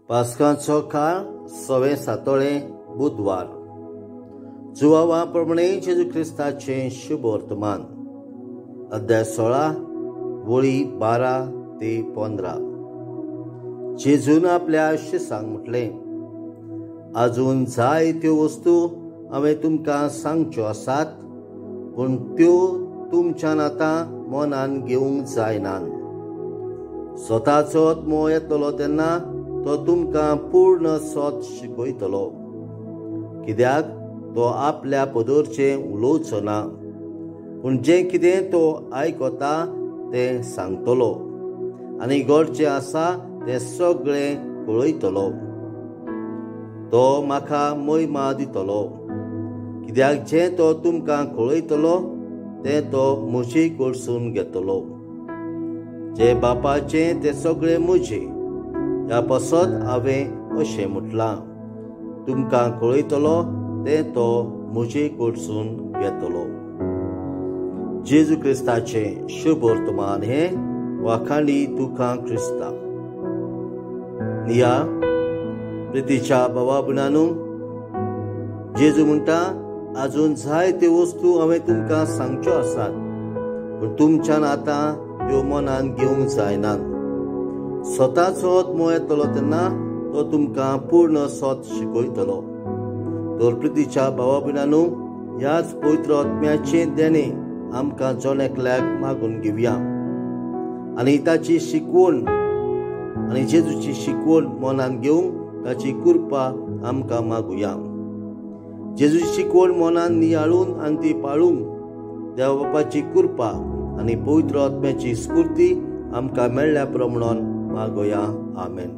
पास्काचो काळ 6 सातोळें बुधवार. जुवावा प्रमाणे जेजू क्रिस्ताचें शुभ वर्तमान. अध्याय 16 वळी 12 ते 15. जेजून आपल्या शिसांक म्हटलें, आजून जाय त्यो वस्तू हांवें तुमकां सांगच्यो आसात, पूण त्यो तुमच्यान आतां मनान घेवंक जायनात. स्वताचो आत्मो येतलो तेन्ना तो तुमकां पूर्ण सत शिकयतलो, कित्याक तो आपल्या पदरचें उलोवचो ना, पूण जें कितें तो आयकता तें सांगतलो आनी घडचें आसा तें सगळें पळयतलो. तो म्हाका महिमा दितलो, कित्याक जें तो तुमकां कळयतलो तें तो म्हजे कडसून घेतलो. जें बापाचें तें सगळें म्हजें, ह्या पासत हांवें अशें म्हटलां, तुमकां कळयतलो तें तो म्हजे कडसून घेतलो. जेजू क्रिस्ताचें शुभ वर्तमान हें. वाखाणी तुका क्रिस्ता. निया प्रितीच्या बाबा भयणांनो, जेजू म्हणटा, आजून जायत्यो वस्तू हांवें तुमकां सांगच्यो आसात, पूण तुमच्यान आतां त्यो मनान घेवंक जायनात. स्वताचो आत्मो येतलो तेन्ना तो तुमकां पूर्ण सत शिकयतलो. तर प्रितीच्या भावा भयणांनो, ह्याच पवित्र आत्म्याचें देणें आमकां जण एकल्याक मागून घेवया आनी ताची शिकवण आनी जेजूची शिकवण मनान घेवंक ताची कृपा आमकां मागुया. जेजूची शिकवण मनान नियाळून आनी ती पाळूंक देव बापाची कृपा आनी पवित्र आत्म्याची स्फूर्ती आमकां मेळ्ळ्या प्रमाण मागोया. आमेन.